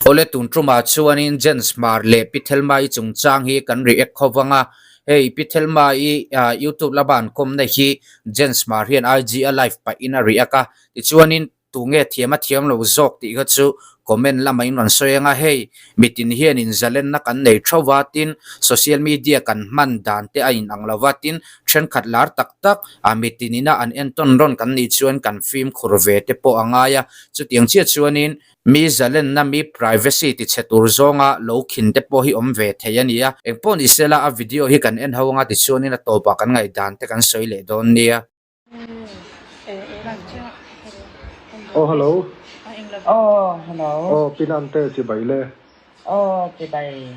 Awle tun tumah chuanin Jens Hmar leh Pi Thelma-i chungchang hi kan react kho vang a, hei Pi Thelma-i YouTube lama an kawmna hi Jens Hmar hian IG a live pahin a react a, tichuanin Tunge thiam a thiam lo zawk tih kha chu comment lamah in rawn sawi anga hei mitin hian in zalenna kan nei theuh va tin social media kan hman dan te a in ang lo va tin thenkhat lar tak tak a mitin ina an entawn rawn kan nih chuan kan fimkhur ve te pawh a ngai a chutiang chiah chuanin mi zalenna mi privacy ti chhe tur zawnga lo khin te pawh hi awm ve thei a ni a engpawh ni sela a video hi kan en ho anga tichuanin a tawpah kan ngaihdan te kan sawi leh dawn nia. Aw hello. Aw hello. Aw Pinante chibai le. Aw chibai.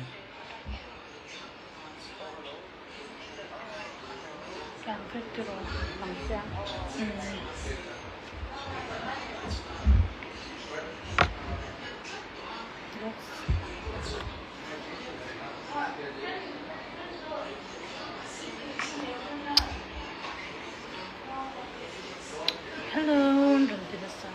Hello an rawn ti nasa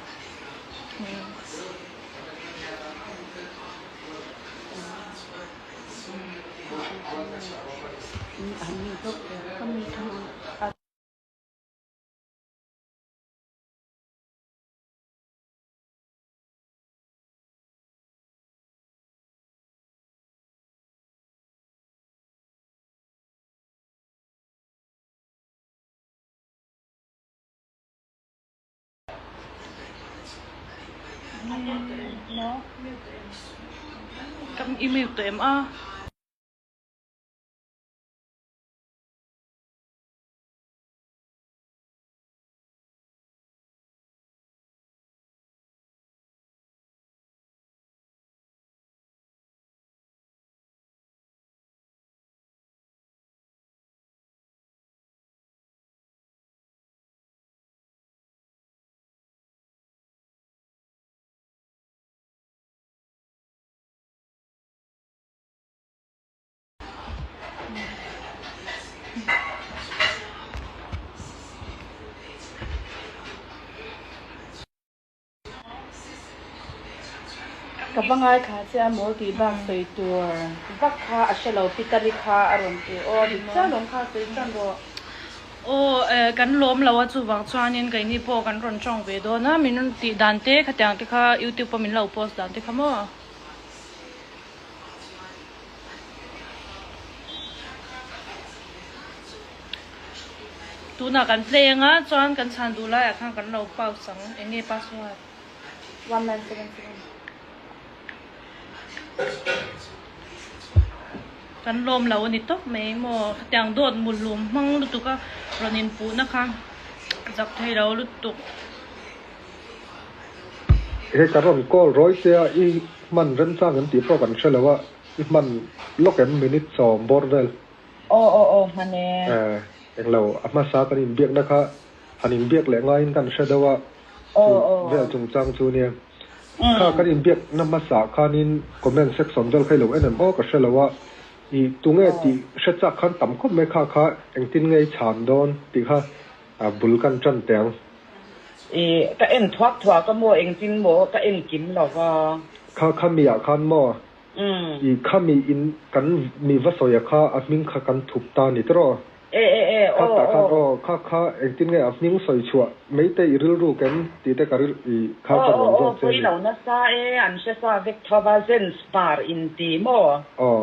Ka i mute tawh em a? Ka va ngaithla che a mawl tih bak sawi tur vak kha a hre lo Pitari kha a rawn ti aw dik chiah lawm kha sawi tan rawh. Aw eh kan lawm lo a chuvang chuanin keini pawh kan rawn tawng ve dawn a min rawn tih dan te khatiang te kha youtube a min lo post dan te kha maw. Tunah kan play anga chuan kan chhan duh laiah khan kan lo pause ang eng nge password. 1977. Kan lawm lo a ni tawp mai maw khatiang dawt muhlum hmang lutuk a rawn inpuhna kha zak thei lo lutuk. He ka rawn call rawi che a i hman remchang em tih pawh kan hre lo a i hman lawk em minute sawm bawr vel. Aw aw aw hman e. Eh englo a hmasa kan inbiakna kha han inbiak leh ngaiin kan hre deuh a chu vel chungchang chu nia. Kha kan inbiakna hmasa khanin comment section vel kha i lo en em aw ka hre lo a i tunge tih hre chak khan tam khawp mai kha kha engtin nge i chhan dawn tih kha bul kan tan teh ang. I ka en thuak thuak a maw engtin maw ka en kim lo va. Kha kha mi ah khan maw I khami in kan mi va sawi a kha a hming kha kan thup ta ni tiraw? E e e Kha aw tah khan aw. aw kha kha engtin nge a hming sawi chhuah mai te i rilru kem tih te ka ril i kha Aw ka aw rawn aw zawt che pawi ni. lo nasa e an hre sa vek tho va Zen Smar in ti maw? Aw.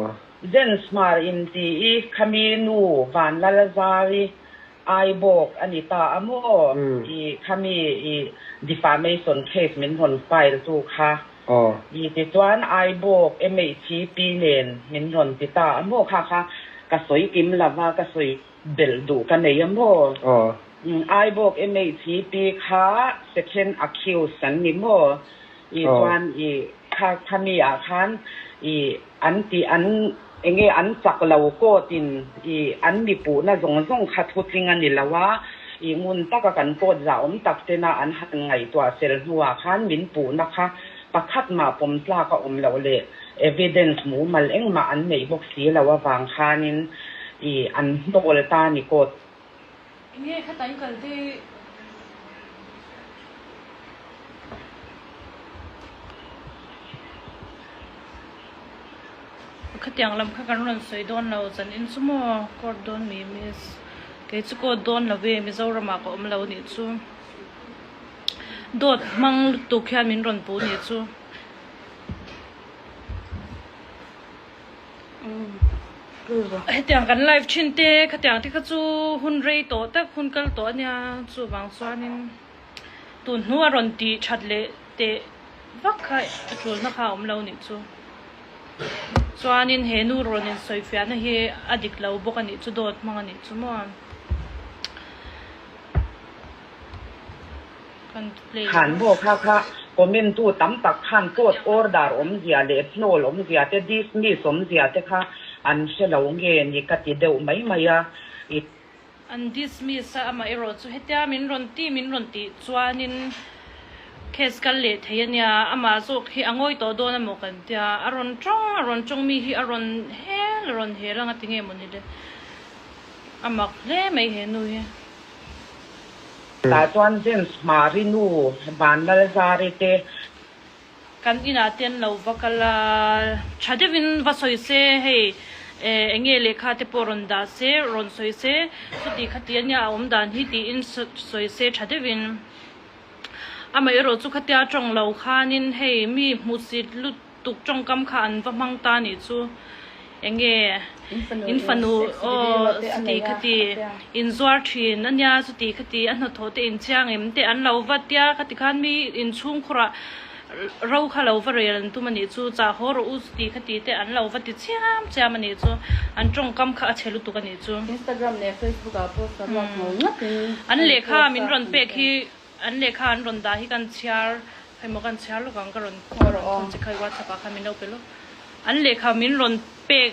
Zen Smar in ti i khami nu Vanlalzari ai bawk a ni ta a maw? I khami i defamation case min rawn file tu kha. Aw. I tichuan Aibawk MHCP nen min rawn ti ta a maw? Kha kha ka sawi kim lo va, ka sawi belh duh ka nei a maw? Aw. Aibawk MHCP kha second accused an ni maw? I Aw. chuan i kha khami ah khan i an ti an enge an chak lo court in i an mi puhna zawng zawng kha thutling a ni lo a, i ngun taka kan court zahawm tak tena an han ngaihtuah fel hnuah khan min puhna kha pakhat mah pawm tlak a awm loh leh evidence mumal engmah an neih bawk si lo avang khanin i an hnawl ta a ni court. Enge khatah in kal daih. Khatiang lam kha kan rawn sawi dawn lo zanin chu maw court dawn mi miss kei chu court dawn lo ve Mizoram ah ka awm lo nih chu dawt hmang lutuk hian min rawn puh nih chu. Hetiang kan live thin te khatiang te kha chu hun rei tawh tak hun kal tawh ania chuvang chuanin tun hnu a rawn tih that leh teh vak kha a tulna kha a awm lo nih chu. Chuanin he nu rawn insawifiahna hi a dik lo bawk a nih chu dawt hmang a nih chu maw. Kan play Khan maw kha kha comment tu tam tak khan court order awmzia leh hnawl awmzia te dismiss awmzia te kha an hre lo nge ni ka ti deuh mai mai a i. An dismiss a, amaherawh chu hetia min rawn ti min rawn tih chuanin case kal leh thei a nia, amah zawk hi a ngawi tawh dawn emaw kan tia, a rawn tawng a rawn tawng mi hi a rawn hel a rawn hel ang a ti nge maw ni le, a mak hle mai he nu hi. Tah chuan James Hmari nu Vanlalzari te. Kan inah te an lo va kal a, tha deuhin va sawi se hei eng nge lehkha te pawh rawn dah se, rawn sawi se, chuti khati ania a awm dan hi tiin sawi se tha deuhin. Amaherawh chu khatia tawng lo khanin hei mi hmusit lut tuk tawngkam kha an va hmang ta nih chu eng nge in fanu aw chuti khati in zuar thin ania chuti khati a hnathawh te in chiang em te an lo va tia khati khan mi inchhungkhurah ro kha lo va rel an tum anih chu chah haw rawh u chuti khati te an lo va ti chiam chiam anih chu an tawngkam kha a chhe lutuk anih chu. Instagram leh Facebook ah pawh saruak ngawr ngawt in An lehkha min rawn pek hi An lehkha an rawn dah hi kan chhiar emaw kan chhiar lawk ang ka rawn thawn che kha i whatsapp ah khan min lo pe lawk. An lehkha min rawn pek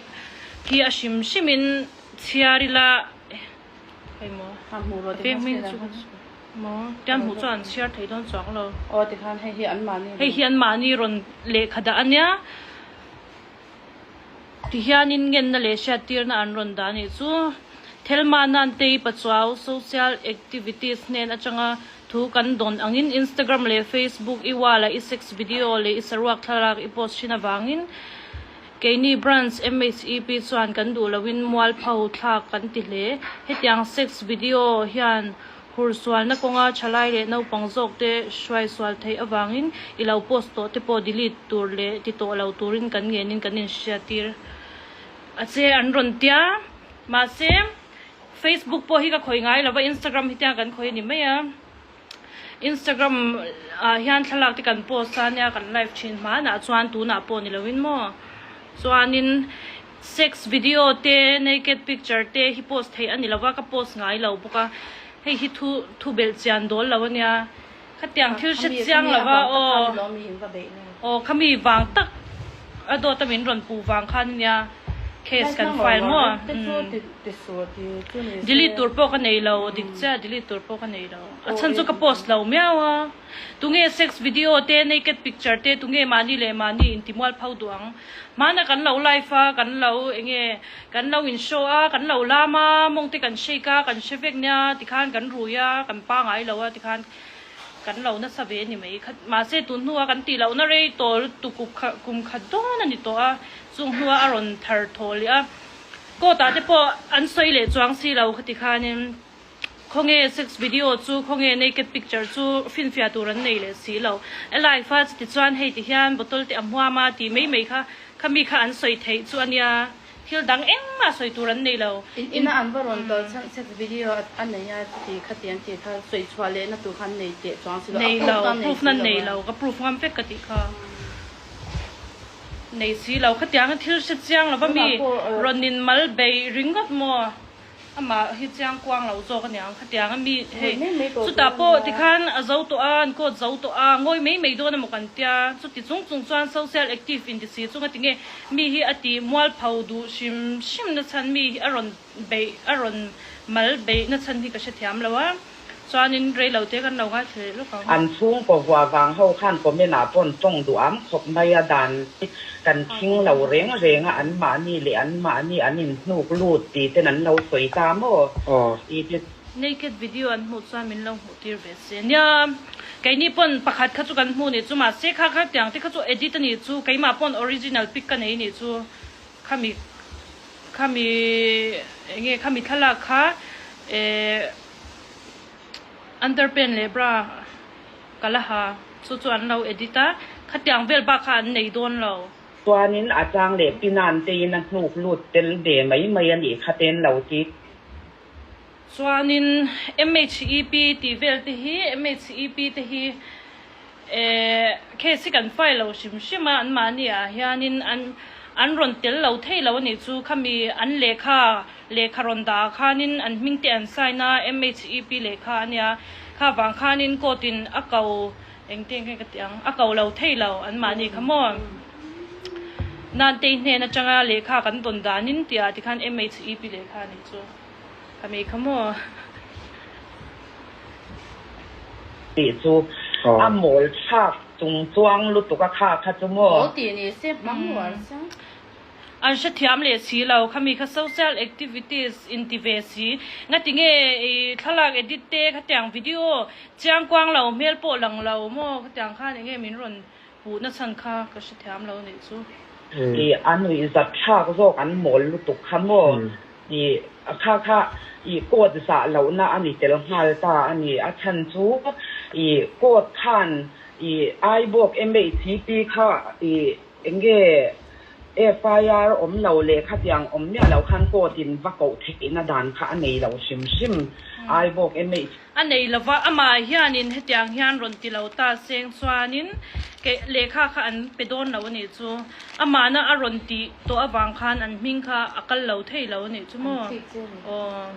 hi a hrim hrim in chhiar ila emaw pek mai chu maw tiang hmuh chuan an chhiar thei dawn chuang lo. Aw tikhan hei hi an mahni Hei hi an mahni rawn lehkha dah ania tihianin ngenna leh hriattirna an rawn dah anih chu. Thelma Nantei Pachuau social activities hnen atanga thu kan dawn angin Instagram leh Facebook i wall ah i sex video leh i saruak thlalak i post thin avangin keini branch MHEP chuan kan duh loin mualpho thlak kan ti hle. Hetiang sex video hian Hursualna kawnga thalai leh naupang zawkte hruaisual theih avangin i lo post tawh te pawh delete tur leh ti tawh lo turin kan ngenin kan inhriattir a che an rawn tia. Mahse, Facebook pawh hi ka khawih ngai lo va, Instagram hi tiang kan khawih a ni mai a. Instagram ah hian thlalak te kan post a nia, kan live thin hmanah chuan tunah pawh ni loin maw. Chuanin sex video te, naked picture te hi post theih a ni lo va, ka post ngai lo bawk a. Hei hi thu thu belh chian dawl lo a nia. Khatiang thil hre chiang lo va aw. Aw khami vang tak a dawt a min rawn puh vang khan a nia case kan file maw. Delete tur pawh ka nei lo, dik chiah delete tur pawh ka nei lo. A chhan chu ka post lo miau a. Tunge sex video te, naked picture te tunge mahni leh mahni intimual pho duh ang. Hmana kan lo live a, kan lo enge kan lo in show a, kan lo lam a, mawng te kan shake a, kan hre vek nia tikhan kan rui a, kan pangai lo a tikhan kan lo nasa ve a ni mai. Mahse tun hnua kan tih lohna rei tawh lutuk kum khat dawn a ni tawh a, chung hnua a rawn thar thaw leh a. Court ah te pawh an sawi leh chuang si lo khati khanin. Khawnge sex video chu khawnge naked picture chu finfiah tur an nei leh si lo. A live a chuti chuan hei ti hian bottle te a hmuam a tih mai mai kha khami kha an sawi theih chu a nia. Thil dang engmah sawi tur an nei lo. In ina an va rawn kal chhan sex video a nei a chuti kha ti an tih kha sawi chhuah lehna tur kha an nei teh chuang si lo. Nei lo, proof na nei lo, ka proof ngam vek ka tih kha. Nei si lo, khatiang thil hre chiang lova mi rawn in mal bei ringawt maw? Amah hi chiang kuang lo zawk aniang khatiang a mi hei chutah pawh tikhan a zo tawh a an court zo tawh a ngawi mai mai dawn emaw kan tia chuti chung chung chuan social active in ti si chung a tinge mi hi a ti mualpho duh hrim hrim na chhan mi hi a rawn beih a rawn mal beih na chhan hi ka hrethiam lo a chuanin reilo te kan lo ngaithla leh lawk ang. An chhungkaw vua vang ho khan comment ah pawn tawng duh am khawp mai a dan kan thing lo reng reng a an mahni leh an mahni an in hnuk lut ti ten an lo sawi ta maw i ti. Naked video an hmuh chuan min lo hmuh tir ve se nia keini pawn pakhat kha chu kan hmuh nih chu mahse kha kha tiang te kha chu edit a nih chu keimah pawn original pic ka nei nih chu. Khami khami enge khami thlalak kha eh underpant leh bra ka la ha chu chu an lo edit a khatiang vel bak kha an nei dawn lo. Chuanin a chang leh pinan tein a hnuk lut tel ve mai mai a nih kha ten lo ti. Chuanin MHEP tih vel te hi MHEP te hi eh case hi kan file lo hrim hrim a anmahni ah hianin an an rawn tel lo thei lo a nih chu khami an lehkha lehkha rawn dah ah khanin an hming te an sign a MHEP lehkha a nia kha vang khanin court in a ko engtin nge ka tih ang a ko lo thei lo anmahni kha maw Nantei hnen atanga lehkha kan dawn danin tih ah tikhan MHEP lehkha a nih chu. Ka mei kha maw? Tih chu a mawl thlak chung chuang lutuk a kha kha chu maw? Mawl tih ni se hmang nuar chiang. An hrethiam leh si lo, khami kha social activities in ti ve si. Ngati nge i thlalak edit te khatiang video chiang kuang lo hmel pawh lang lo maw khatiang khan enge min rawn puh na chhan kha ka hrethiam lo nih chu. I a nuihzat thlak zawk an mawl lutuk kha maw? I kha kha i court zah lohna a ni tel nghal ta a ni. A chhan chu i court khan i Aibawk MHCP kha i enge FIR awm lo leh khatiang awm miah lo khan court in va koh theihna dan kha a nei lo hrim hrim. Aibawk MHCP. A nei lova, amah hianin hetiang hian rawn ti lo ta seng chuanin kei lehkha kha an pe dawn lo a nih chu. Amahna a rawn tih tawh avang khan an hming kha a kal lo thei lo a nih chu maw? Aw.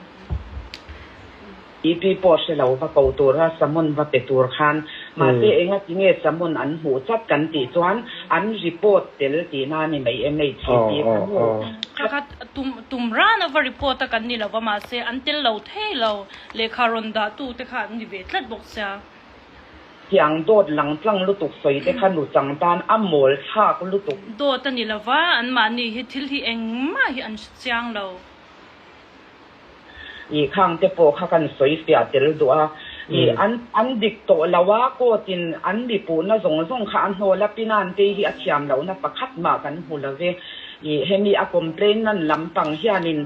EP pawh hre lo va ko tura summon va pe tur khan mahse enga ti nge summon an hmuh chat kan tih chuan an report tel tihna a ni mai MHCP kha maw? Kha kha tum tum rana va report a kan ni lova mahse an tel lo thei lo. Lehkha rawn dah tu te kha an ni ve tlat bawk sia. Tiang dawt lang tlang lutuk sawi te kha nu chang tan a mawl thlak lutuk. Dawt a ni lova, an mahni hi thil hi engmah hi an hre chiang lo. I khang te pawh kha kan sawi fiah tel duh a, i an an dik tawh lo a, court in an mi puhna zawng zawng kha a hnawl a, Pinan te hi a thiam lohna pakhat mah kan hmu lo ve. I hemi a complain nan lampang hianin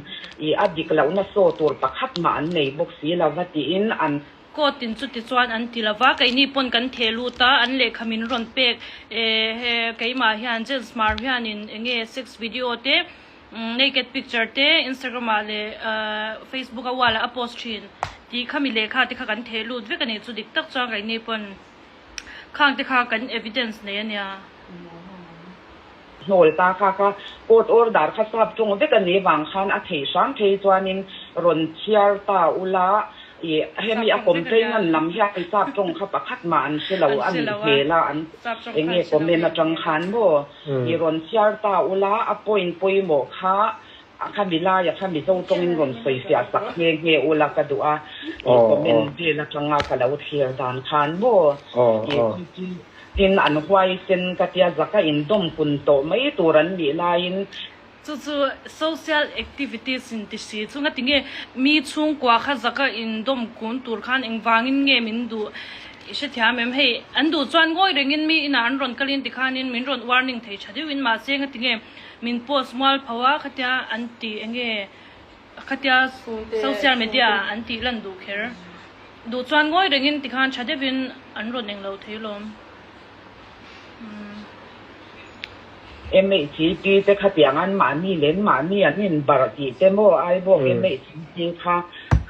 i a dik lohna saw tur pakhat mah an nei bawk si lova tiin an. Court in chuti chuan an ti lova, keini pawn kan theh lut a, an lehkha min rawn pek e keimah hian Jens Hmar hianin enge sex video te naked picture te Instagram ah leh Facebook a wall ah a post thin tih khami lehkha te kha kan theh lut vek a nih chu dik tak chuan keini pawn Khang te kha kan evidence nei a nia. Hnawl ta kha kha court order kha sap tawng vek a ni vang khan a thei hram phei chuanin rawn chhiar ta ula i hemi a complaint an lam hian sap tawng kha pakhat mah an hre lo a nih hmel a an enge comment atang khan maw i rawn chhiar ta ula a point pawimawh kha A kha mi laia kha Mizo tawngin rawn sawi fiah sak nghe nghe ula ka duh a, i comment vel atanga ka lo thlir dan khan maw i tin an huaisen ka tia zaka indawm kun tawh mai tur an nih laiin. Chu chu social activities in ti si chu ngatinge mi chhungkua kha zaka indawm kun tur khan engvangin nge min duh i hrethiam em hei an duh chuan ngawi rengin mi inah an rawn kalin tikhanin min rawn warning thei tha deuhin mahse ngatinge Min post mual pho a khatia an ti enge khatia social media ah an tih lan duh kher duh chuan ngawi rengin tikhan tha deuhin an rawn englo thei lawm. MHCP te khatiang an mahni len mahni an inbarh tih te maw Aibawk MHCP kha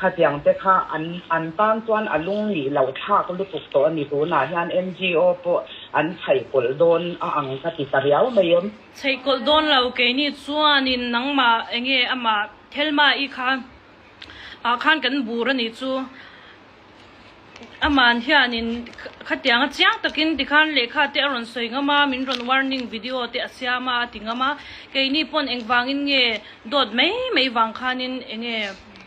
Khatiang te kha an an tan chuan a lung nih loh thlak lutuk tawh a ni. Tunah hian NGO pawh an chhaihkawlh dawn a ang ka ti ta riau mai em. Chhaihkawlh dawn lo keini chuanin nangmah enge amah Thelma-i kha ah khan kan bur a nih chu. Aman hianin khatiang a chiang takin tikhan lehkha te a rawn sawi ngam a, min rawn warning video te a siam a, a ti ngam a. Keini pawn engvangin nge dawt mai mai vang khanin enge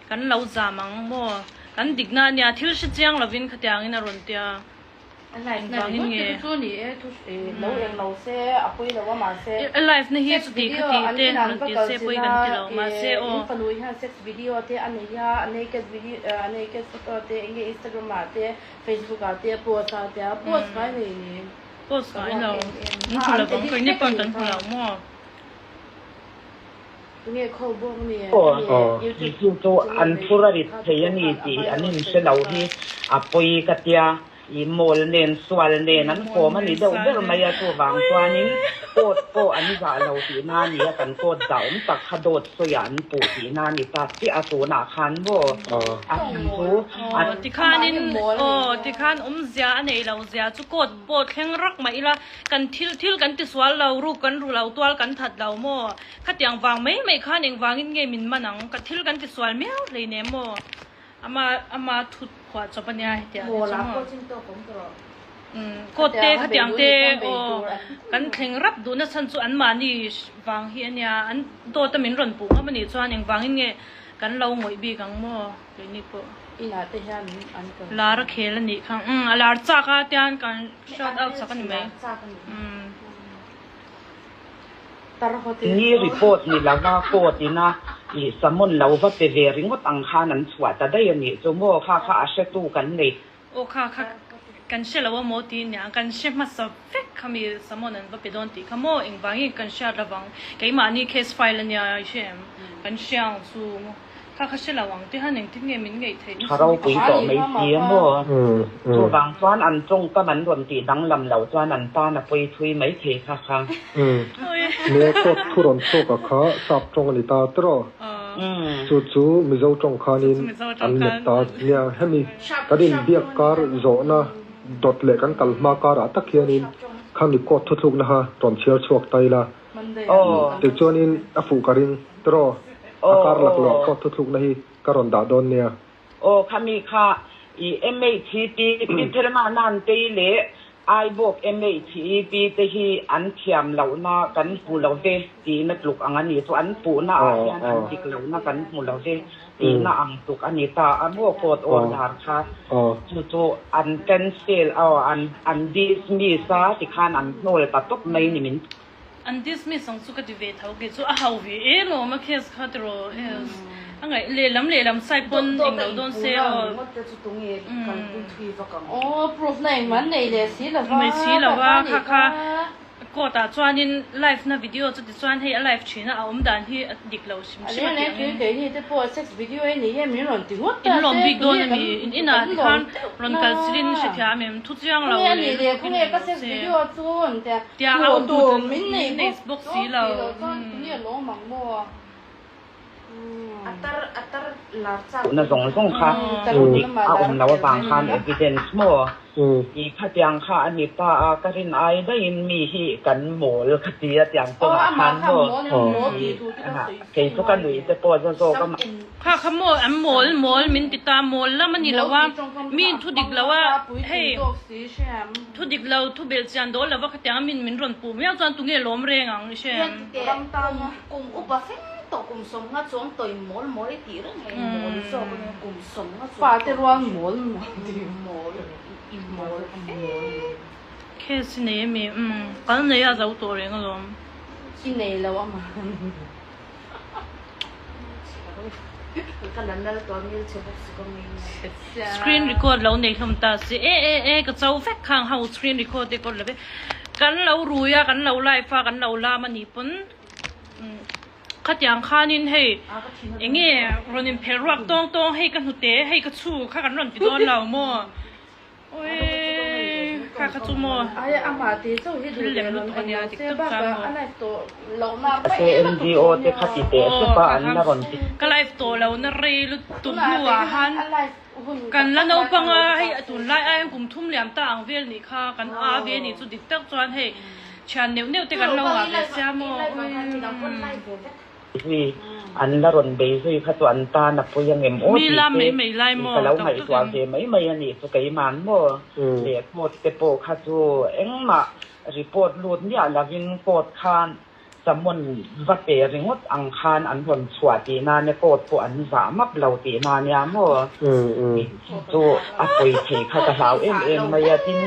kan lo zam ang maw? Kan dikna ania, thil hre chiang lovin khatiangin a rawn tia. A live na ringawt te chu ni e, thu lo eng lo se a pawi lo a mahse A live na hi sex chuti video khati an te inah an rawn va ti kal se pawi chin kan a ti lo mahse eh aw. in fanu hian sex video te a nei a, a naked video a naked photo te enge Instagram ah te Facebook ah te a post a tia post ngai nei ni Post ka ngai ruak lo em em an a hmu an lovang edit keini vek pawn a kan nih hmu kha. lo maw. Tunge kho bawk ni Aw. YouTube Chu chu channel an nei phur a rit kha thei a pawh ni khan a tih hmai an a rawn inhre sawi lo bawk a. hi a pawi ka tia. I mawl nen sual nen an Mawl kawm a nen ni deuh sual ber nen. mai a, chuvang chuanin court pawh an zah lo tihna a ni a, kan court zah awm tak kha dawt sawiah an puh tihna a ni ta chiah a, tunah khan maw a chhan chu an. Aw tikhanin aw tikhan awmzia a nei lo zia chu court pawh thleng rak mah ila kan thil thil kan tisual lo ruk kan ru lo tual kan that lo maw khatiang vang mai mai khan engvangin nge min man ang ka thil kan tisual miau hleinem maw. Ama ama thut phuah chawp a nia hetiang hi chu maw. Umm court te khatiang te aw kan thleng rap duhna chhan chu anmahni vang hi a nia an dawt a min rawn puh ngam a nih chuan engvangin nge kan lo ngawih bik ang maw keini pawh. Inah te hian an kal. Lar a khel a nih kha umm a lar chak a tian kan shout out chak a ni mai umm. Ni report ni lova court ina ih summon lo va pe ve ringawt ang khan an chhuah ta daih a nih chu maw kha kha a hretu kan nei. Aw kha kha kan hre lo a maw ti nia kan hre hmasa vek kha mi summon an va pe dawn tih kha maw engvangin kan hriat lovang keimahni case file a nia i hre em kan hria ang chu maw. Kha ka hre lo ang te han engtin nge min ngaih theih Tha nasa ropui tawh mai si a maw? Chuvang chuan an tawngkam an rawn tih danglam loh chuan an tan a pawi thui mai thei kha kha. Nia court thu rawn chhuak a kha sap tawng a ni ta tiraw? Chu chu Mizo tawng khanin an let ta nia. Hemi kan inbiak kar zawhna dawt leh kan kal hma karah tak hianin khami court thuthlukna kha rawn chhiar chhuak ta ila. Tichuanin a fuh ka ring tiraw? A kar laklawh pawh thuthlukna hi ka rawn dah dawn nia. Aw khami kha i MHEP Pi Thelma Nantei leh Aibawk MHEP te hi an thiam lohna kan hmu lo ve tihna tluk ang a ni chu an puhna ah hian an dik lohna kan hmu lo ve tihna ang tluk a ni ta a maw court order kha chu chu an cancel aw an an dismiss a tikhan an hnawl ta tawp mai ni min An dismiss ang chu ka ti ve tho kei chu a hau ve em awm a case kha tiraw else a ngaih lehlam lehlam side pawn eng lo dawn se aw Aw proof na engmah an nei leh si lova Nei si lova kha kha court ah chuanin live na video chu ti chuan hei a live thin a a awm dan hi a dik lo hrim hrim a tih angin. Keini te pawh sex video hi ni e min rawn ti ngawt ta In lawm se bik dawn tunge a kan mi in inah kan ti lawm khan deuh rawn na kal chilin hrethiam em thu chiang lo Khawnge a leh nih leh lutuk in khawnge in ka lo sex se. video chu an tia Tia a hmuh awm tur hmuh min nei min nei bawk bawk si lo. si lo chuan tunge lawm ang maw. Na zawng zawng kha thu dik a awm lo avang khan evidence maw tih khatiang kha a ni ta a, ka rin ai daihin mi hi kan mawl ka ti a tiang kawngah khan maw kei chu ka nuih te pawh za zawk a. Kha kha maw an mawl mawl min ti ta mawl lam a ni lo a, mi thu dik lo a hei thu dik lo thu belh chian dawl lo va khatiang a min min rawn puh miau chuan tunge lawm reng ang i hre em. Kum upa feng tawh kum sawmnga chuang tawih mawl mawl i tih reng hei mawl zawk a nia kum sawmnga chuang Fate rual mawl mawl tih mawl i mawl fe. Case i nei ami? Umm kal nei a zo tawh reng alawm. I nei lo ama. Ka la nal tawh mil che bawk si ka mi. Screen record lo nei hlawm ta si e e e ka cho vek khang ho screen record te kawr lo ve kan lo rui a kan lo live a kan lo lam a nih pawn Khatiang khanin hei enge rawn inphelh ruak tawng tawng hei ka hnute hei ka chhu kha kan rawn ti dawn lo maw awii kha kha chu maw thil lem lutuk a nia dik tak chuan maw CNDO te kha ti teh hrep a an la rawn ti. Ka live tawh lo na rei lutuk hnuah khan kan la naupang a hei tunlai aiin kum thum liam ta ang vel nih kha kan a ve nih chu dik tak chuan hei Thian neuh neuh te kan lo ngah ve sia maw? Zui an la rawn bei zui kha chu an tan a pawi ang em aw Mi tih lam te mai mai lai i maw? ka lo Tak tak ngaihtuah em? ve mai mai a nih chu keiman maw? Leh court te pawh kha chu engmah report lut miah lovin court khan Summon va pe ringawt ang khan an rawn chhuah tih nane court pawh an zah map lo tih na nia maw? Chu a pawi thei kha ka hlau em em mai a, tin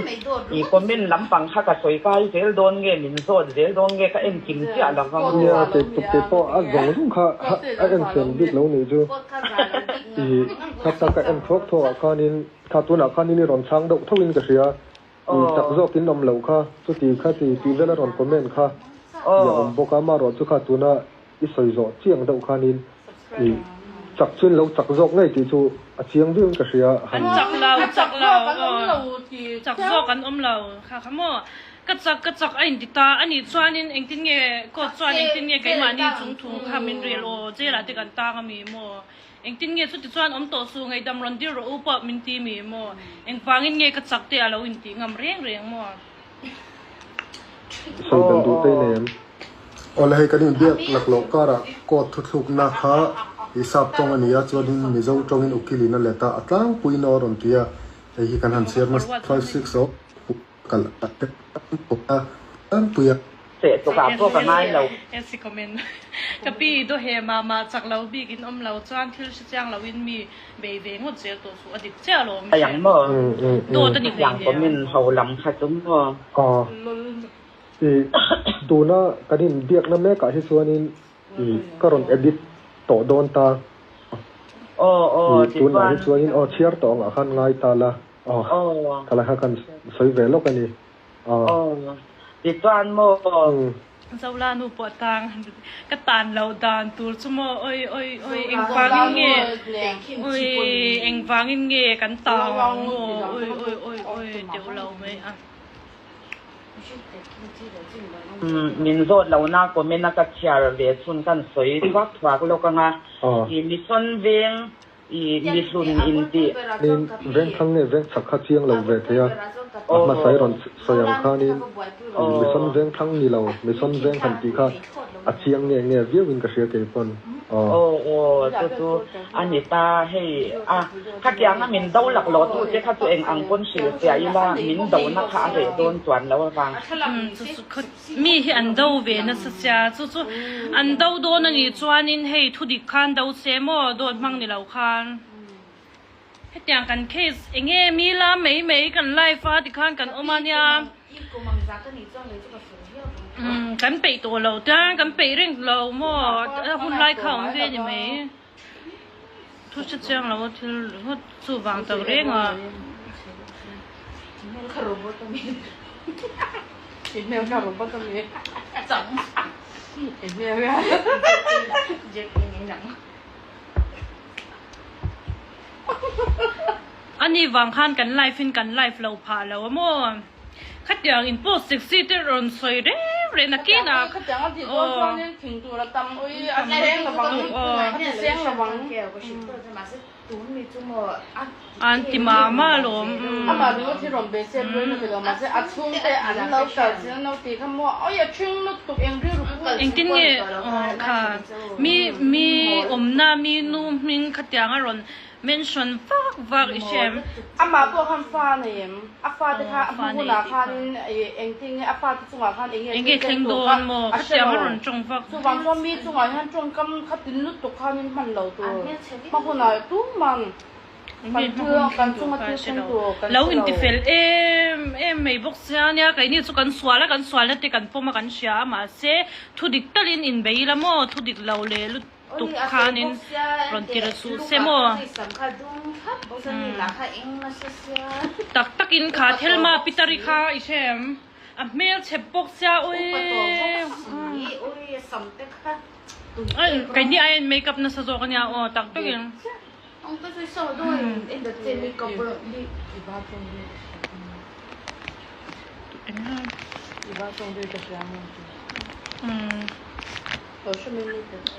i comment lampang kha ka sawi kai zel dawn nge min zawt zel dawn nge ka en kim chiah lo va maw? Nia kei kei pawh a zawng zawng kha a en thiam bik lo nih chu i kha ka en thuak thuak ah khanin kha tunah khanin i rawn chhang deuh tho in ka hria. I chak zawk in awm loh kha, chuti kha ti tih vel a rawn comment kha i a awm bawk a, amaherawh chu kha tuna I sawi zawh chiang deuh khanin i chak chuin lo chak zawk ngei tih chu a chiang viauin ka hria. An chak lo, chak lo, aw chak zawk an awm lo kha kha maw. Ka chak, ka chak a inti ta a nih chuanin engtin nge court chuan engtin nge keimahni chung thu kha min rel aw jail ah te kan tang a mi maw? Engtin nge chuti chuan awm tawh su ngaihdam rawn dir rawh u pawh min ti mi maw? Engvangin nge ka chak te a lo intih ngam reng reng maw? Sawi belh duh te nei em? Awle hei kan inbiak laklawh karah court thuthlukna kha i sap tawng a ni a, chuanin Mizo tawngin ukilin a let a, a tlangpuiin aw a rawn ti a, hei hi kan han chhiar hmasa five six aw kal a tlangpui a. Seh tukah pawh ka ngai lo. Esi comment. Ka pi do he mah mah chak lo bik in awm lo chuan thil hre chiang lo in mi bei ve ngawt zel tawh suh a dik chiah lo mi Ayang maw? Dawt a ni Hetiang hlei comment hle. ho lam kha chu maw? Aw. I tuna kan inbiakna mekah hi chuanin i ka rawn edit tawh dawn ta. Aw aw I tunah hi tichuan. chuanin aw chhiar tawh angah khan ngai ta la. Aw Aw. khalai kha kan sawi ve lawk a ni. Aw. Aw tichuan maw? Zola nu pawh tang ka tan loh dan tur chu maw oi oi oi engvangin nge oi engvangin nge kan tang ang maw oi oi oi oi teuh lo mai a. Min zawt lo na comment a ka chhiar ve chhun kan sawi thuak thuak lawk anga i mission veng I mihlun in tih. Nin vengthlang nge vengchhak kha chiang lo ve thei a, a hmasa i rawn sawi ang khanin i mission vengthlang ni lo, mission veng han tih kha a chiang nge nge viau in ka hria kei pawn. Aw. Aw aw chu chu a ni ta hei a khatianga min do lak lo tu te kha chu eng ang pawn hrilh fiah ila min do na kha a reh dawn chuan lo avang. Chu chu khaw Mi hi an do ve nasa sia, chu chu an do dawn a nih chuanin hei thudik khan do se maw dawt hmang ni lo khan. Hetiang kan case eng nge mi la mai mai kan live a tikhan kan awm a nia. Umm kan peih tawh lo tia kan peih reng lo maw a hun lai kha a awm ve a ni mai. Thu hre chiang lo a thil ringawt chu vang tak reng a. Ani vang khan kan live in kan live lo phah lo a maw. Khatiang in post sexy te rawn sawi reng reng nakin ah aw an ti mah mah alawm engtin nge kha mi mi awmna mi nu hming khatiang a rawn Mention vak vak i hrem. Amah pawh khan fa a nei em? A fate kha a hmu hunah khanin engtin nge a fate chungah khan eng nge thil thleng tur kha a hre lo. Chuvang chuan mi chungah hian tawngkam kha tin lutuk khanin hman lo tur. Hma hunah tuman kan thil kan chunga thil thleng tur kan hre lo. Lo intifel em em mai bawk sia nia keini chu kan sual a kan sualna te kan pawm a kan hria a mahse thudik talin inbei ila maw thudik lo leh lutuk tuk khanin rawn ti ra suh se maw? Tak takin kha Thelma Pitari kha i hre em? A hmel chep bawk sia ui. Keini aiin make up nasa zawk ania aw tak takin.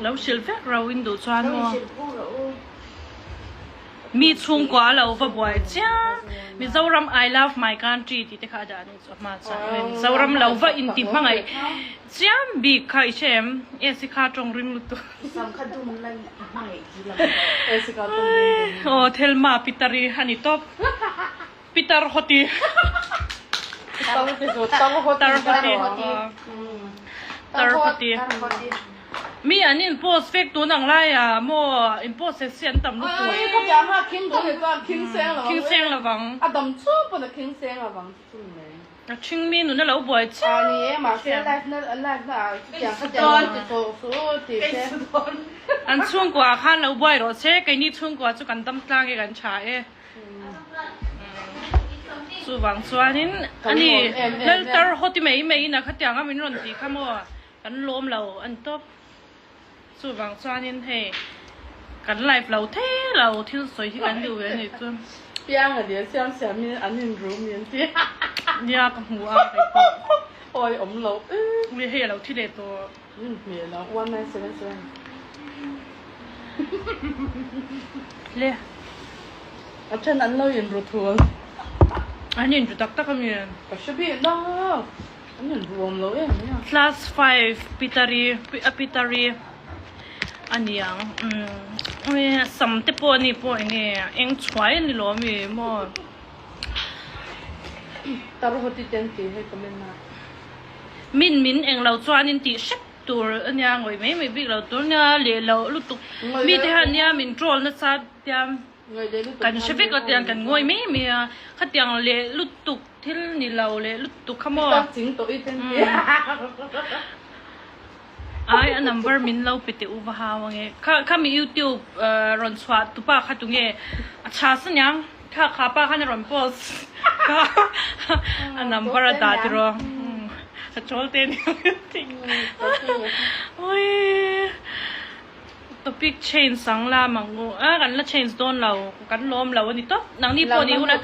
Lo hrilh vek ro in duh chuan maw mi chhungkua a lo va buai chiang Mizoram I love my country tih te kha a dah a nih chu a hma chuan Mizoram lo va inti hmangaih chiam bik kha i hre em esi kha tawng ring lutuk aw Thelma Pitari a ni tawp Pitar hawti Tar hawti Tar hawti Mi an in post vek tun ang lai ah maw in post sek si an tam lutuk. Khing seng lovang. A ṭhing mi nun a lo buai chiah. An chhungkua ah khan lo buai rawh se keini chhungkua chu kan dam tlang e kan ṭha e. Chuvang chuanin ani Laltar haw ti mai mai in a khatiang a min rawn tih kha maw kan lawm lo a ni tawp. Chuvang chuanin hei kan live lo thei lo thil sawi hi kan duh ve a nih chu. Pianga leh siam siam in an in ru min ti. Nia ka hmu a kei pawh. Awi awm lo e. Ui hei a lo thi leh tawh. Min hmel a 1977. Le. A then an lo in ru thul. An in ru tak tak a mi? Ka hre bik lo. An in ru awm lo em mai a. Class 5 Pitari a Pitari a niang umm sam te pawh ani pawh enge eng chhuai a ni lo ami maw. Tar hawti te an ti hei comment ah. Min min eng lo chuanin tih hrep tur a nia ngawih mai mai bik lo tur a nia leh loh lutuk mi te hian nia min troll nasa tia kan hre vek lo tiang kan ngawi mai mai a khatiang leh lutuk thil ni lo leh lutuk kha maw ai a number min lo pe teh u va hau ange kha khami youtube rawn chhuah tupa kha tunge a chha sa niang. Kha kha pa khan a rawn post kha a number a dah tiraw a chawl te ni ui topic change ang la mang u a kan la change dawn lo kan lawm lo ani tawp nangni pawh ni hun a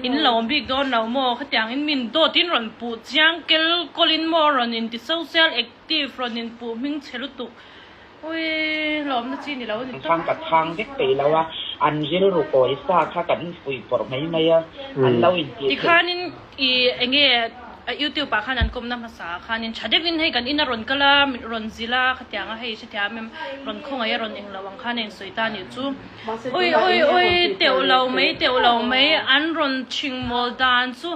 in lawm bik dawn lo maw khatiang in min dawt in rawn puh chiang kel kawl in maw rawn in ti social active rawn in puh hming chhe lutuk Ui, lawmna chi ni lo a ni tawp. Khan ka chhang vek peih lo a, an rilru kawi sa kha kan fuih pawrh mai mai a, an lo intih theih. Tikhanin i enge youtube ah khan an kawmna hmasa ah khanin tha deuhin hei kan in a rawn kal a, rawn zil a khatiang a hei hrethiam em rawn khawngaih a rawn englo ang khan a insawi ta nih chu. Ui ui ui teuh lo mai teuh lo mai an rawn chhing mawl dan chu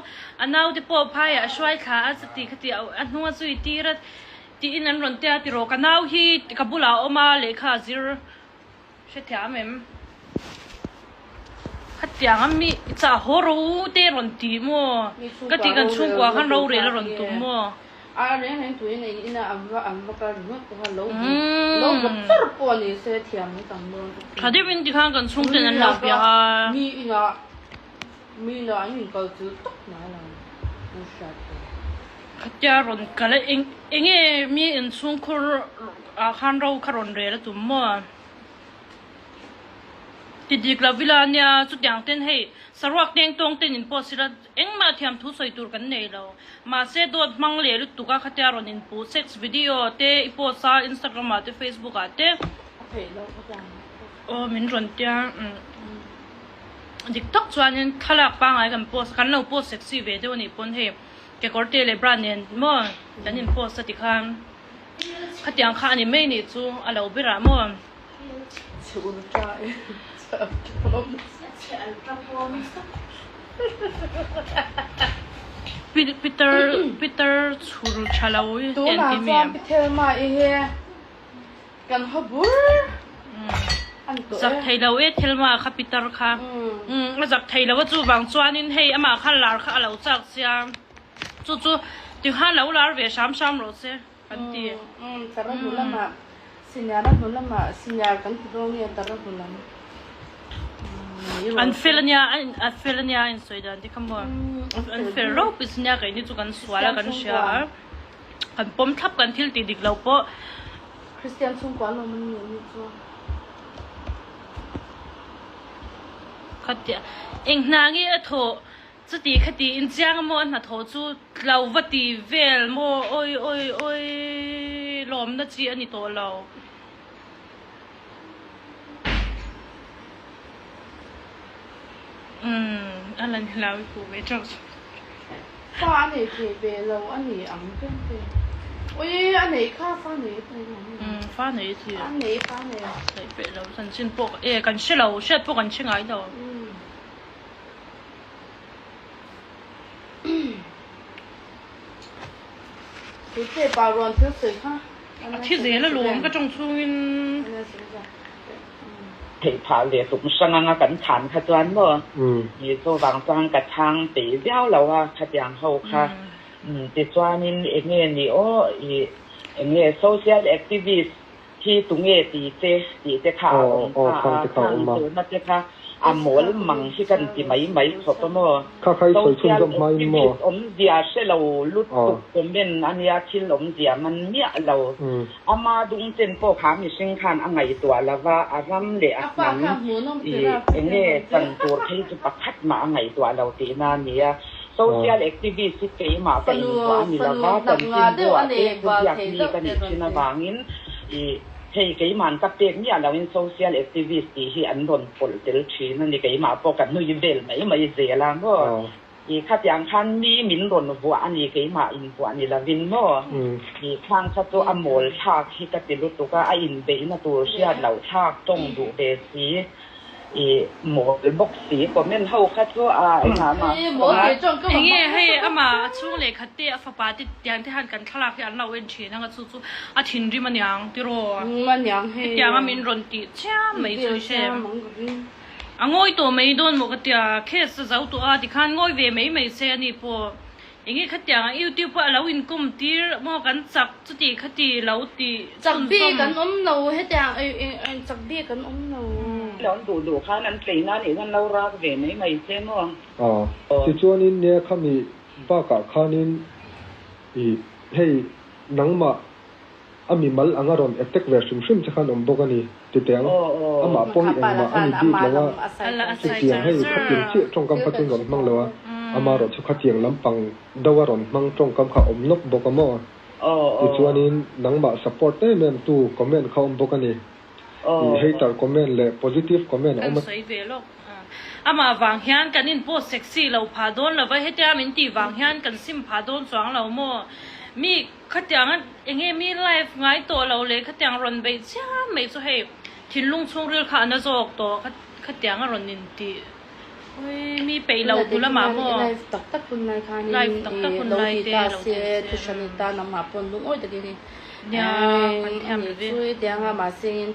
a naute pawh phaiah a hruai thla a chuti khati a hnung a zui tir a. Tiin an rawn tia tiraw ka nau hi ka bulah a awm a lehkha a zir hrethiam em? Khatiang a mi chah haw ro te rawn ti maw? Ka tih kan chhungkua khan rorel a rawn tum maw? A reng reng tuin a in a an va an va kal ringawt pawh kha lo lo vawt char pawh a ni se thiam an tam dawn ka ti. Tha deuhin tikhan kan chhungten an lo bia a. Mi inah mi inah an inkal chilh tawp mai lo an hriat tur. Khatia rawn kal a eng enge mi inchhungkhur ah khan ro kha rawn rel a tum maw? Ti dik lo vila ania chutiang ten hei saruak teng tawng ten in post ila engmah thiam thu sawi tur kan nei lo. Mahse dawt hmang leh lutuk a khatia rawn inpuh sex video te i post a Instagram ah te Facebook ah te. A theih loh khatiang. Aw min rawn tia umm. Dik tak chuanin thlalak pangngai kan post kan lo post sexy ve deuh anih pawn hei. Kekawr te leh bra nen maw kan in post a ti khan khatiang kha a ni mai nih chu a lo ber ah maw. Peter Peter chhur tha lo i Tunah chuan Pi Thelma i hi Kan haw bur an tawh e. Zak thei lo e Thelma kha Peter kha. Umm a zak thei lo a chuvang chuanin hei amah kha lar kha a lo chak sia chu chu tikhan lo lar ve hram hram rawh se kan ti. Umm tara hnu lamah senior a hnu lamah senior kan ti dawn nge tara hnu lam. An fel ania a fel ania a insawi dan te kha maw an fel reuh pis ania keini chu kan sual a kan hria a kan pawm thlap kan thil tih dik lo pawh. Kristian chhungkua an awm an ni anih chu. Khatia eng hna nge a thawh chuti khati in chiang maw a hnathawh chu tlo va ti vel maw awi awi awi lawmna chi a ni tawh lo. Umm a lan hlau i puh ve teuh chu. Fa a nei thei ve lo a ni ang tlem te. Ui a nei kha fa nei a nei ang. Umm fa nei a thi. A nei fa nei. Nei peh lo chanchin pawh e kan hre lo hriat pawh kan hre ngai lo. Tute pa rawn thil sawi kha. A thi zel a lawm ka tawng chhungin. Theih phah leh tum hrang anga kan chhan kha chuan maw ni chuvang chuan ka chhang peih viau lo a khatiang ho kha tichuanin enge ni aw ih enge social activist. hi tunge ti che tih te kha a awm ta a, khang zawhna te kha a mawl mang hi kan ti mai mai khawp a maw? Social activist awmzia hre lo lutuk comment a nia, thil awmzia man miah lo. Ama dungchen pawh kha mihring khan a ngaihtuah lo va, a ram leh a hnam i enge chan tur phei chu pakhat mah a ngaihtuah lo tihna a nia. Social activist hi keimah ka invuah a ni lo va, chanchinbu ah te thu biak mi ka nih thin avangin i hei keima'n ka pek miah loin social activist tih hi an rawn pawlh tel thin a ni, keimah pawh ka nui vel mai mai zel a maw. I khatiang khan mi min rawn vuah a ni, keimah invuah ni lovin maw. I khang kha chu a mawl thlak hi ka ti lutuk a, a inbeihna tur hriat loh thlak tawng duh ve si. I mawl bawk si comment ho kha chu a engah mah Enge hei ama a chhung leh khat te a fapa te tiang te han kan thlalak hi an lo en thin anga chu chu a thinrim aniang tiraw hetiang a min rawn tih chiam mai chu i hre a ngawi tawh mai dawn maw ka tia case a zo tawh a tikhan ngawi ve mai mai se ani pawh enge khatiang a youtube a alo inkawm tir maw kan chak chuti khati lo tih Chak bik an awm lo hetiang chak bik an awm lo. Lo an duh duh khan an tlei na nih khan lo rak ve mai mai che maw. Aw tichuanin nia khami bakah khanin i hei nangmah a mimal anga rawn attack ve hrim hrim che khan awm bawk a ni titeng amah pawh hi engmah a ni bik lo a chutiang hei khatiang chiah tawngkam kha chuan rawn hmang lo a amaherawh chu khatiang lampang deuha rawn hmang tawngkam kha a awm nawk bawk a maw. Tichuanin nangmah support em em tu comment kha awm bawk a ni. Ih hater comment leh positive comment a awm a. Kan sawi ve lawk. Amah vang hian kan in post sexy lo phah dawn lo va, hetia min tih vang hian kan sim phah dawn chuang lo maw? Mi khatiang a enge mi live ngai tawh lo leh khatiang rawn beih chiam mai chu hei thinlung chhungril kha a na zawk tawh khatiang a rawn intih. Ui mi peih lo tu lamah maw? Live tak tak hun lai khanin Live tak tak hun lo lai ti te ta lo se ti se. thu hran i ta nangmah pawn lungawi takin i Nia kan thiam ani ve. chu i tiang a mahse in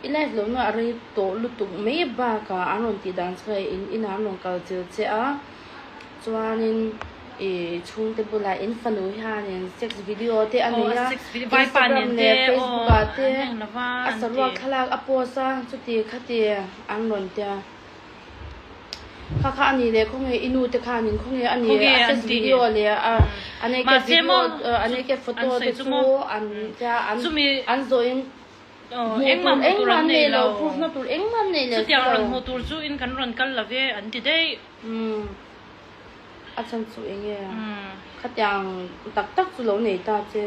i live lo na a rei tawh lutuk mai bakah an rawn tih dan chu hei in inah an rawn kal chil che a chuanin i chhungte bulah in fanu hianin sex video te a Aw nei a a sex video vaipa Instagram nen leh te aw Facebook ah te an eng lova a an saruak ti. thlalak a post a chuti khati an rawn tia. Kha kha a ni leh khawnge i nu te khanin khawnge a ni Khawnge a an sex ti. video leh a a naked Mahse video maw a naked an photo sawi te chu chu maw an tia an chumi an zawhin aw hmuh engmah tur hmuh tur engmah an an nei nei lo lo. proof na tur engmah an nei leh si Chutiang lo. rawn hmuh tur chu in kan rawn kal lo ve an ti daih. Umm a chhan chu enge khatiang tak tak chu lo nei ta che.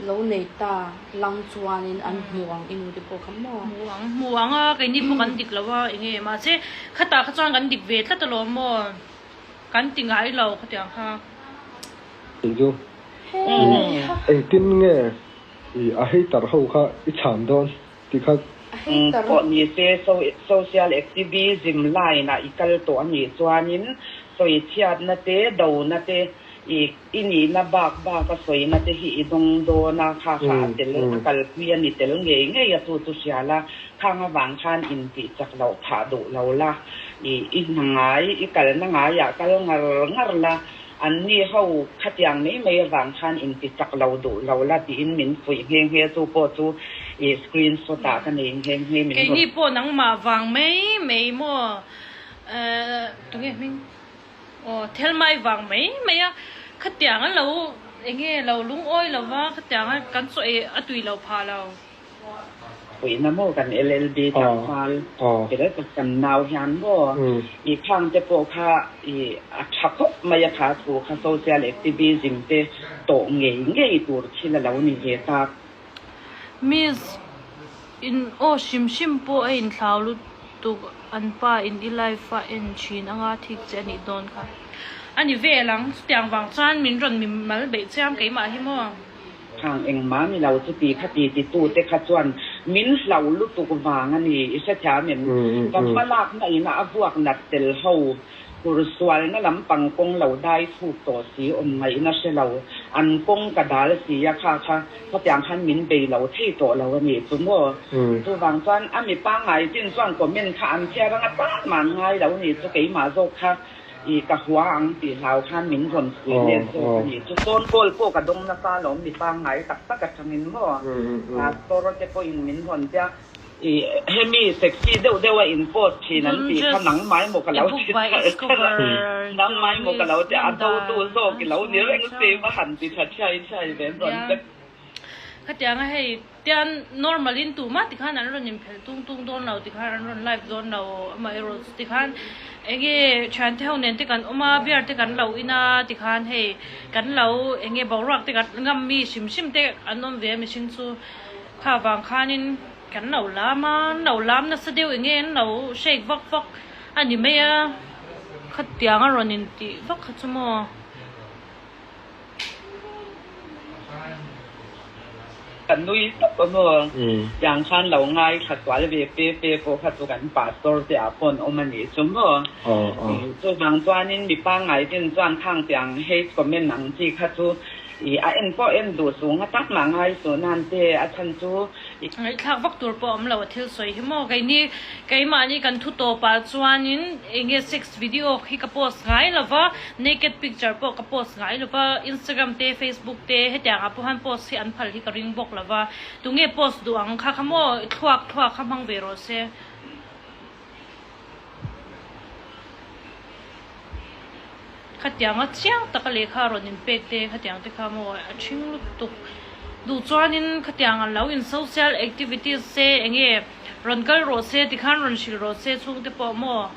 Lo nei ta lang chuanin an hmu ang i nu te pawh kha maw? Hmu ang, hmu ang a, keini pawh kan dik lo a, enge mahse khatah kha chuan kan dik ve tlat alawm maw? Kan ti ngai lo khatiang kha. Tih chu i engtin nge i a hater ho kha i chhan dawn tih kha. A hater. Pawh ni se social activism line ah i kal tawh a nih chuanin sawichhiatna te, dona te i I nihna bak bak a sawina te hi i dawng dawn a, kha kha a tel a kalpui a ni tel ngei ngei a chu chu hria la, khang avang khan intih chak loh phah duh lo la, i i hna ngai, i kalna ngaiah kal ngar ngar la, an ni ho khatiang mai mai avang khan inti chak lo duh lo la tiin min fuih nghe nghe chu pawh chu i screenshot ah ka nei nghe nghe min rawn. Keini pawh nangmah vang mai mai maw eh tunge hming? Aw Thelmai vang mai mai a, khatiang a lo enge lo lungawi lo va, khatiang a kan chaw ei a tui lo phah lo. Puihna maw kan LLB tlangval ber tak kan nau hian maw i khang te pawh kha i a tha khawp mai a kha thu kha social activism te tawh ngei ngei tur thil a lo ni ve tak. Miss in aw hrim hrim pawh a inthlau lutuk an pa in i life a en thin anga thik che anih dawn kha. A ni vel ang, chutiang vang chuan min rawn mi mal beih chiam keimah hi maw. Khang engmah ni lo chuti kha ti ti tu te kha chuan min hlau lutuk vang a ni i hrethiam em? Ka hmalakna ina a vuak nat tel ho. Tur sualna lampang kawng lo dai chhuk tawh si awm ngaihna hre lo, an kawng ka dal si a kha kha khatiang khan min bei lo thei tawh lo a nih chu maw? Chuvang chuan a mi pangngai chin chuan comment kha an chhiar anga tan mah an ngai lo nih chu keimah zawk kha I ka hua ang tih hlau khan min rawn pui let zawk a ni. Chu phone call pawh ka dawng nasa alawm mi pangngai tak tak atangin maw pastor te pawhin min rawn tia i hemi sexy deuh deuh a in post thin an tih kha nangmah emaw ka lo ti thar thar a, nangmah emaw ka lo ti a dotu zawk i lo ni reng si va han ti tha thiai thiai ve an rawn ti. Khatianga hei tian normal in tumah tikhan an rawn inphelh tung tung dawn lo tikhan an rawn live dawn lo amaherawh chu tikhan enge thiante ho nen te kan awm a beer te kan lo in a tikhan hei kan lo enge boruak te kan ngam mi hrim hrim te an awm ve a mihring chu kha vang khanin kan lo lam a an lo lam nasa deuh enge an lo shake vak vak a ni mai a khatiang a rawn intih vak kha chu maw. Ka nui tawp a maw? Tiang khan lo ngaithla sual ve pe pe pawh kha chu kan pastor te ah pawh an awm a nih chu maw? Chuvang chuanin mi pangngai ten chuan khang tiang hate comment ang chi kha chu i a en pawh en duh suh nga tak mah ngai suh nan te a chhan chu i Ngaihthlak vak tur pawh a awm lo a thil sawi hi maw? Keini keimahni kan thu tawpah chuanin enge sex video khi ka post ngai lo va, naked picture pawh ka post ngai lo va, Instagram te Facebook te hetiang ah pawh hian post hi an phal hi ka ring bawk lo va, tunge post duh ang kha kha maw thluak thluak kha hmang ve rawh se. Khatianga chiang taka lehkha a rawn inpek te khatiang te kha maw a ṭhing lutuk duh chuanin khatiang an lo in social activities se enge rawn kal rawh se tikhan rawn hrilh rawh se chhungte pawh maw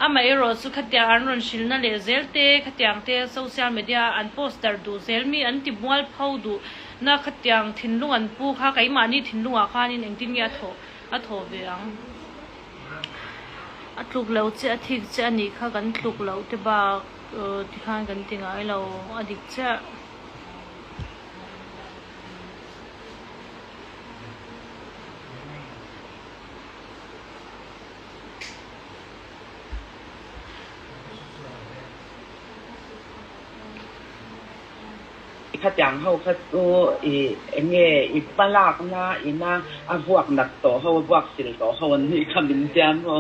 amaherawh chu khatiang an rawn hrilhna leh zel te khatiang te social media a an post darh duh zel mi an ti mual pho duh na khatiang thinlung an pu kha keimahni thinlungah khanin engtin nge a thawh a thawh ve ang. A tluk lo che a thik che a nih kha kan tluk loh te bak tikhan kan ti ngai lo a dik chiah. Khatiang ho kha chu i eng nge i hmalakna ina a vuak nat tawh ho, a vuak sil tawh ho an nih kha min tia maw?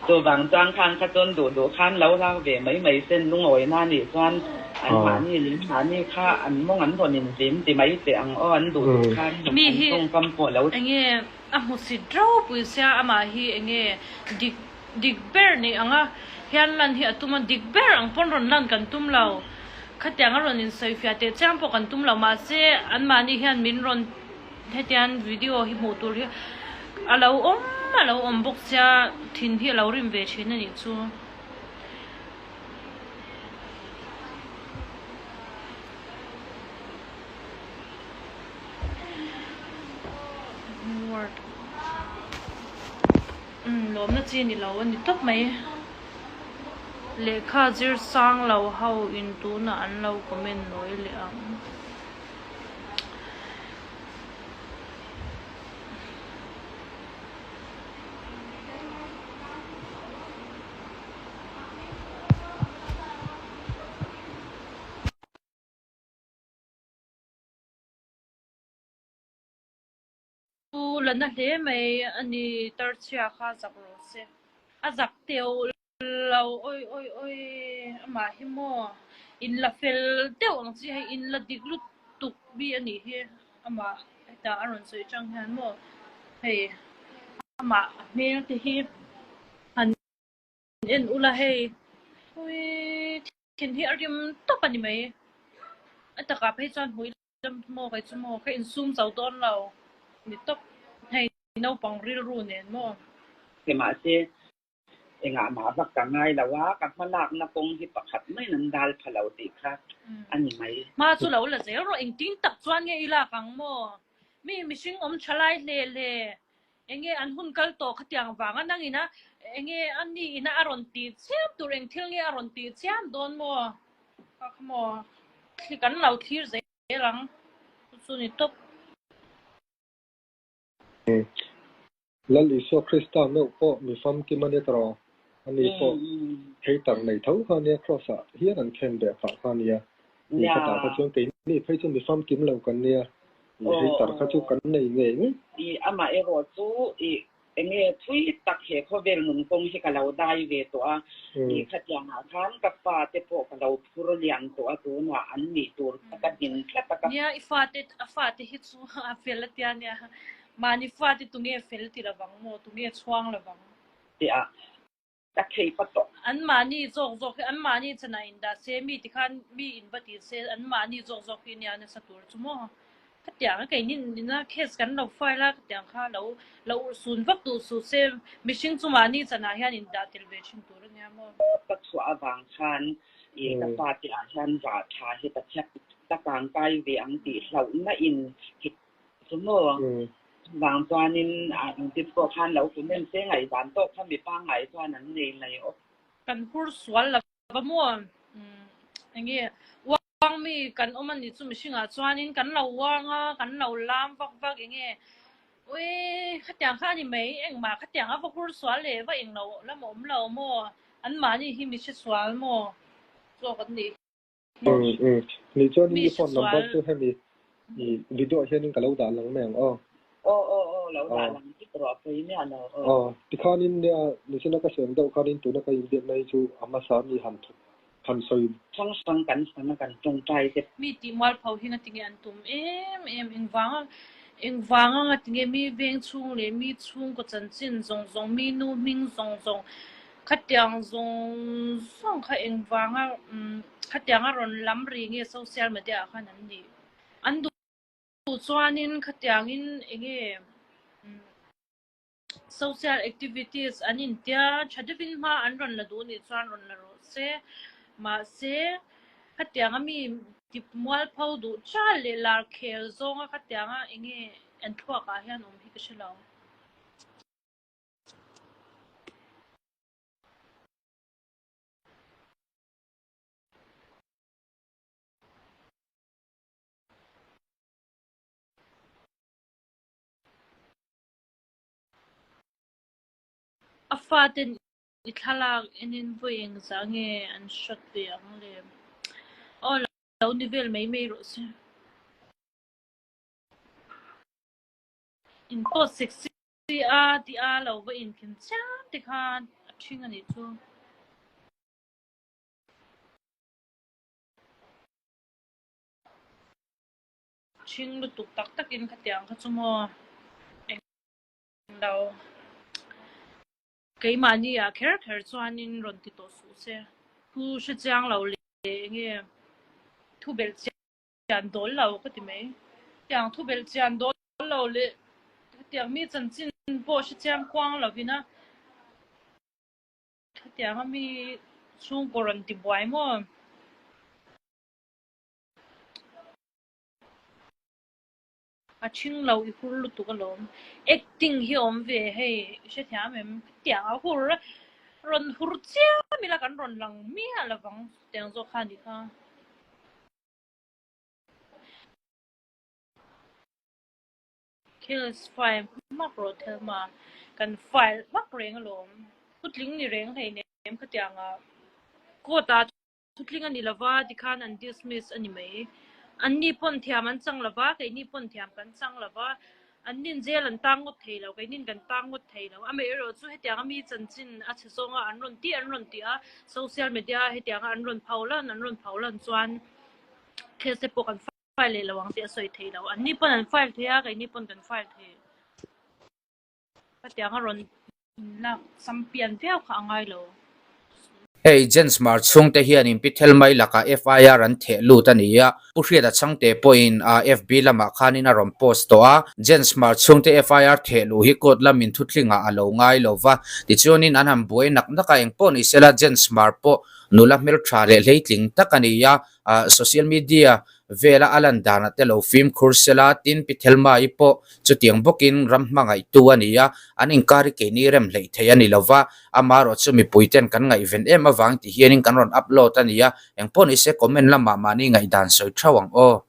Chuvang chuan khan kha chuan duh duh khan lo lak ve mai mai sen lungawina nih chuan an mahni leh mahni kha an mawng an rawn inzim ti mai teh ang aw, an duh duh khan an tawngkam pawh lo. Eng nge a hmusit ropui sia amah hi eng nge dik Dik ber nih anga hian lan hi a tum a, dik ber ang pawn rawn lan kan tum lo. Khatiang a rawn insawifiah teh chiang pawh kan tum lo, mahse anmahni hian min rawn hetiang video hi hmuh tur hi a lo awm a lo awm bawk sia thin hi a lo rim ve thin a nih chu. Umm lawmna chi ni lo a ni tawp mai. Lehkha zir sang lo ho in tunah an lo comment nawi leh ang. Chu la na hle mai a ni tarchhia kha zak rawh se. A zak teuh lo awi awi awi amah hi maw in la fel deuh ang chi hei in la dik lutuk bi a nih hi amah hetah a rawn sawi chang hian maw hei amah a hmel te hi han en ula hei ui thin hi a rim tawp a ni mai a takah phei chuan hmui Dam maw kei chu maw ka insum zo dawn lo ni tawp hei naupang rilru nen maw. Mahse engah mah vak ka ngai lo a, ka hma lakna kawng hi pakhat maiin an dal pha lo tih kha a ni mai. Hma chu lo la zel rawh engtin tak chuan nge i lak ang maw? Mi mihring awm tha lai hle hle enge an hun kal tawh khatiang vanga nangin a enge a ni ina a rawn tih chiam tur eng thil nge a rawn tih chiam dawn maw? Kha kha maw thli kan lo thlir zel ang chu chu ni tawp. Lal Isua Krista meuh pawh mi famkim a ni tawh rawh. Ani pawh hater nei tho kha nia cross ah hian an khen beh phah kha nia. Ni khatah kha chuan keini phei chu mi famkim lo kan nia. Hater kha chu kan nei ngei ngei. I amaherawh chu i. Enge thui tak he khawvel nun kawng hi ka lo dai ve tawh a, i khatiangah khan ka fate pawh ka lo phur lian tawh a, tunah an nih tur kha ka din tlat a ka. Nia, i fate, a fate hi chu a fel a tia nia. Mahni fate tunge fel ti lovang maw, tunge chhuang lovang? Tiah ka thei pa tawh. An mahni zawk zawk hi, an mahni chanah indah se, mi tikhan mi in va ti se, an mahni zawk zawk hi nia nasa tur chu maw? Khatiang a keini ina case kan lo file a, khatiang kha lo lo urhsun vak duh suh se, mihring chu mahni chanah hian indah tel ve thin tur a nia maw? Ka chhuah avang khan i ka fate ah hian rah tha hi Pathian ka kangkai ve ang tih hlauhna in Chu maw? Chuvang chuanin engtin pawh khan lo comment se ngaihdan tawk kha mi pangngai chuan an nei mai awk. Kan hur sual lo va maw? Enge uang mi kan awm a nih chu mihringah chuanin kan lo uang a, kan lo lam vak vak enge ui khatiang kha a ni mai engmah khatiang a va hur sual leh va englo lam a awm lo maw? Anmahni hi mi hresual maw zawk an nih? Ni chuan i phone number chu hemi i video ah hianin ka lo dah lang mai ang aw. Aw aw aw lo dah lang dik rawh a pawi miah lo aw. Aw tikhanin nia nichina ka sawi ang deuh khanin tuna ka inbiakna hi chu a hmasa mi han han sawi. Hrang hrang kan san a kan tawngtai te. Mi tih mualpho hi ngatinge an tum em em engvanga engvanga ngatinge mi veng chhung leh mi chhungkaw chanchin zawng zawng mi nu hming zawng zawng Khatiang zawng zawng kha engvanga khatianga rawn lam ri nge social media ah khan an nih? An duh chuanin khatiangin enge social activities an intia tha deuhin hma an rawn la duh nih chuan rawn la rawh se. Mahse khatianga mi tip mualpho duh chal leh lar khel zawnga khatianga enge an thluak ah hian awm hi ka hre lo. A faten i thlalak enin vawi engzah nge an hrat ve ang le? Aw lo ni vel mai mai rawh se. In post sexy a tih a lo va inkhin chiam te khan a ṭhing a nih chu. Ṭhing lutuk tak takin khatiang kha chu maw englo. Keimahni ah kher kher chuanin rawn ti tawh suh se. Thu hre chiang lo leh enge thu belh chiang. Chian dawl lo ka ti mai. Tiang thu belh chian dawl lo leh hetiang mi chanchin pawh hre chiang kuang lovin a hetiang a mi chhungkaw rawn ti buai maw? A ṭhing lo i hur lutuk alawm. Acting hi awm ve hei i hrethiam em? Hetiang a hur rawn hur chiam ila kan rawn lang miah lovang tiang zawk kha a nih kha. Kills file hmak rawh Thelma, kan file hmak reng alawm. Thutling ni reng hleinem khatiang ah court ah thutling a ni lova tikhan an dismiss a ni mai. Anni pawn thiam an chang lova, keini pawn thiam kan chang lova, An nin jail an tang ngawt thei lo, keinin kan tang ngawt thei lo. Amaherawh chu hetianga mi chanchin a chhe zawnga an rawn tih an rawn tih a, social media a hetianga an rawn pho lan an rawn pho lan chuan case te pawh kan file leh lo ang tih a sawi thei lo. Anni pawn an file thei a, keini pawn kan file thei. Hetianga rawn Lak champion viau kha a ngai lo. Hei Jens Hmar chhungte hianin Pi Thelmai lakah FIR an theh lut a ni a, Pu Hriata Chhangte pawhin FB lamah khanin a rawn post tawh a. Jens Hmar chhungte FIR theh luh hi court lamin thutlingah a lo ngai lo va, tichuanin an han buai nak nak a, engpawh ni sela Jens Hmar pawh nula hmeltha leh hleitling tak a ni a, social media Vela a lan danah te lo fimkhur sela, tin Pi Thelma-i pawh chutiang bawkin ram hmangaihtu a ni a, an inkar hi keini rem hleih thei a ni lova, amaherawh chu mipuiten kan ngaihven em avang ti hianin kan rawn upload a ni a, engpawh nise comment lamah mahni ngaihdan sawi theuh ang aw.